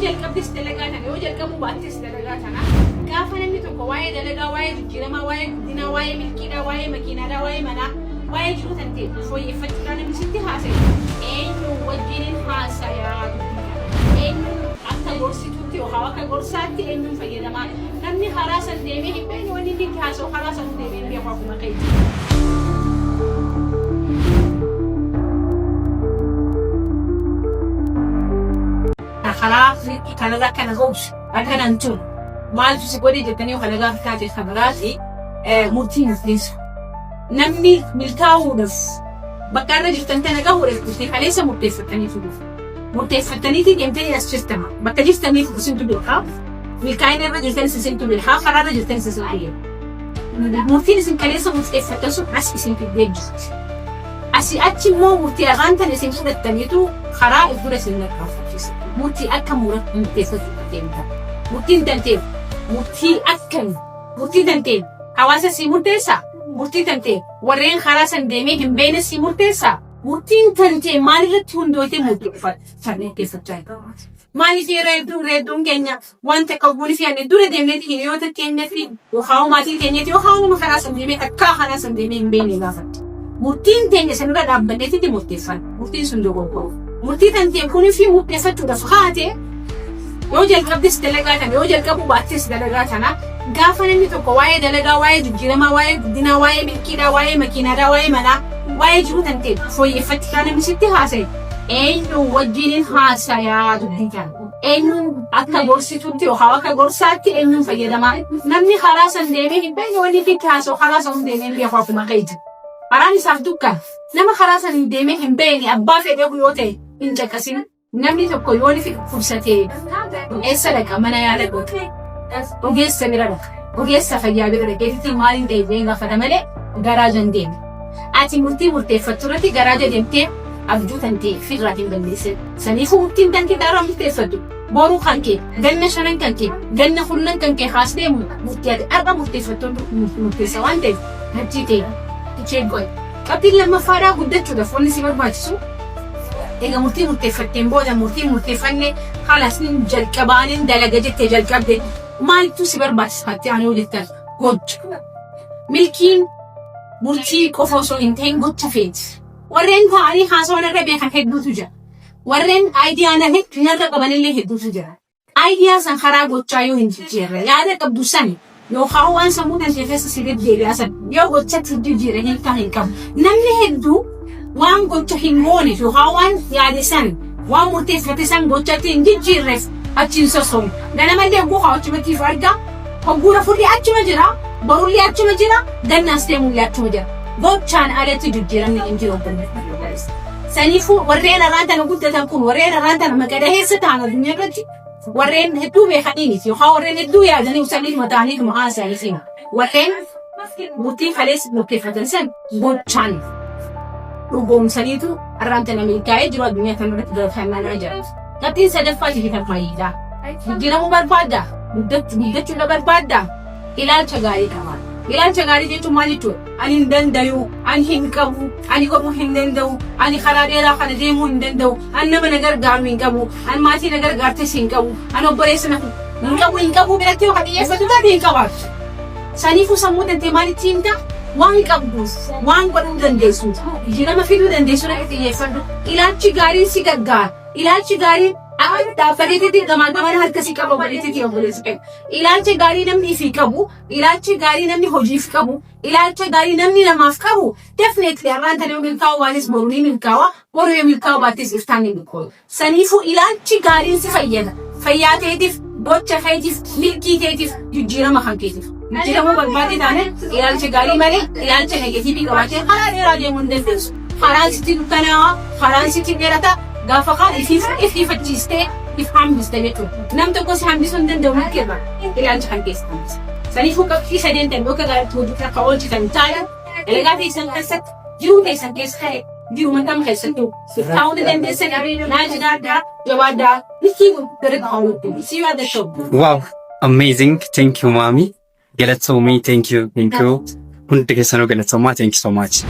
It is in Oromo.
jalqabdes dalagaa tana, yoo jalqabuu baattes dalagaa tana, gaafa namni tokko waa'ee dalagaa, waa'ee jijjiiramaa, waa'ee guddinaa, waa'ee milkiidhaa, waa'ee makiinaadhaa, waa'ee manaa, waa'ee jiruu tantee fooyyeffachuudhaan namni sitti haasa'e, eenyu wajjiniin haasayaa dubbii kana? Eenyuun akka gorsituutti yookaan akka gorsaatti eenyuun fayyadamaa? Namni karaa san deemee hin beekne wanni inni itti haasa'u karaa san deemee hin beeku akkuma keeti. Karaa kanarra akkana ga'us akkana hin turu. Maaltu si godhe jettanii kana gaafa taate kan biraati murtii murteessu. Namni milkaa'uudhaaf bakka irra jirtan tana gahuudhaaf murtee kaleessa murteeffattanii fiduuf. Murteeffattaniitii deemtanii as jirtan. Bakka jirtaniif isintu beekaa. Milkaa'ina irra jirtanis isintu beekaa. Karaa irra jirtanis isintu beekaa. Murtiin isin kaleessa murteeffattan sun as isin fiddee jirti. Asii achi immoo murtii afaan tan isin fudhattaniitu karaa if dura isin lakkaa'achiisa. Murtii akka murteeffachuu deemta. Murtiin tanteef murtii akkami? Murtii tanteef hawaasa sii murteessaa? Murtii tantee warreen karaa san deemee hin beekne sii murteessaa? Murtiin tantee maalirratti hundooytee murteeffachaa jirta? Maaliif yeroo hedduu hedduun keenya wanta qabuun fi ani dura deemneeti hiriyoota keenyatti yookaan maatii keenyatti yookaan nama karaa san deemee takkaa karaa san deemee hin beekne gaafatti. Murtiin teenya sanirra dhaabbanneetitti murteeffanna. Murtiin sun dogoggora. Murtii tantee kunii fi murteeffachuudhaaf kaate yoo jalqabdes dalagaa tana, yoo jalqabuu baattes dalagaa tana, gaafa namni tokko waa'ee dalagaa, waa'ee jijjiiramaa, waa'ee guddinaa, waa'ee milkiidhaa, waa'ee makiinaadhaa, waa'ee manaa, waa'ee jiruu tantee fooyyeffachuudhaan namni sitti haasa'e, eenyu wajjiniin haasayaa dubbii kana? Eenyuun akka gorsituutti yookaan akka gorsaatti eenyuun fayyadamaa? Namni karaa san deemee hin beekne wanni inni itti haasa'u karaa san deemee hin beeku akkuma keeti. Karaan isaaf dukkana. Nama karaa san deemee hin beekne abbaa fedhe yoo ta'e hin caqasin. Namni tokko yoo ni dhukkubsate eessa dhaqa? Mana yaala dhaqa. Ogeessa bira dhaqa. Ogeessa fayyaa bira dhaqeetitti maaliin ta'e jedhee gaafata malee garaaja hin deemu. Ati murtii murteeffattu irratti garaaja deemtee abjuu tantee firraa hin balleessin. Saniifuu murtiin tantee daaraa murteeffattu boruu kan kee, ganna shanan kan kee, ganna kurnan kan kee haas deemu, murtii ati har'a murteeffattu murteessa waan ta'eef murtii ta'e ishee godhe. Qabxiin lammaffaadhaa, guddachuudhaaf wanni si barbaachisu, egaa murtii murteeffatteen booda, murtii murteeffanne halas jalqabaanin dalaga jettee jalqabde, maaltu si barbaachisa itti aanuu jettan, gocha. Milkiin murtii qofa osoo hin ta'in gocha feeti. Warreen taa'anii haasawaa narra beekan hedduutu jira. Warreen idea narra qabanillee hedduutu jira. Idea san karaa gochaa yoo hin jijjiirre, yaada qabdu san yookaan waan sammuu kan kee keessa si deddeebi'aa san yoo gochatti hin jijjiirre, hiikaa hin qabu. Namni hedduu waan gocha hin gooneef yookaan waan yaade san, waan murteeffate san gochatti hin jijjiirreef achiin sossobu. Ganamallee hogguu kaa achumatti if argaa, hogguu rafullee achuma jira, borullee achuma jira, gannaas deemullee achuma jira. Gochaan alatti jijjiiramni hin jiru, obboleessa. Saniifuu warreen har'aan tana guddatan kun, warreen har'aan tana maqadaheessa ta'an addunyaa irratti, warreen hedduu beekanii miti yookaan warreen hedduu yaadanii usaniituma ta'aniituma haasa'aniitiin, warreen murtii kaleessa murteeffatan san gochaan dhugoomsaniitu har'aan tana milkaa'ee jiru addunyaa kanarratti galateeffamaa jira. Qabxiin sadaffaa jireenya fayyiidha. Jijjiiramuu barbaadda? Guddachuu barbaadda? Ilaalcha gaarii qaba. Ilaalcha gaarii jechuun maal jechuudha? Ani hin dandayu, ani hin qabu, ani godhuu hin danda'u, ani karaa dheeraa kana deemuu hin danda'u, ani nama na gargaaru hin qabu, ani maatii na gargaartes hin qabu, ani obboleessa na hin qabu, hin qabu biratti yoo kan xiyyeeffatu taate hin qabaattu. Saniifuu sammuu tantee maalitti himta? Waan qabdu, waan godhuu dandeessu, jijjiirama fiduu dandeessu irratti xiyyeeffadhu. Ilaalchi gaariin si gargaara. Ilaalchi gaariin dhaabbateetti gamaa gamana harka si qaba, obboleettii, obboleessi qabu. Ilaalcha gaarii namni ifii qabu, ilaalcha gaarii namni hojiif qabu, ilaalcha gaarii namni namaaf qabu, definitely har'aan tana yoo milkaa'u baates boru ni milkaa'a, boru yoo milkaa'u baates iftaan ni milkaa'a. Saniifuu ilaalchi gaariin si fayyada. Fayyaa keetiif, gocha keetiif, milkii keetiif, jijjiirama kan keetiif. Jijjiiramuu barbaade taane ilaalcha gaarii malee ilaalcha negative qabaatee karaa dheeraa deemuu hin dandeessu. Karaan sitti dukkanaa'aa, karaan sitti dheerata, gaafa kaan ifiif if ifachiistee if hambiste jechuudha. Nam tokko si hambisuu hin danda'u milkiirra ilaalcha kan keessa hambisa. Saniifuu qabxii sadeen tan akka gaariitti hojii akka oolchitan taane, dalagaa teessan keessatti, jiruu teessan keessa ta'e, jiruma kam keessattuu taa'uu ni dandeessan. Naa jiraadhaa, jabaadhaa, milkii gara qabu si yaadachuu. Wow, amazing. Thank you, mommy. Galatoomii, thank you, thank you. Hundi keessanuu galatoomaa, thank you so much.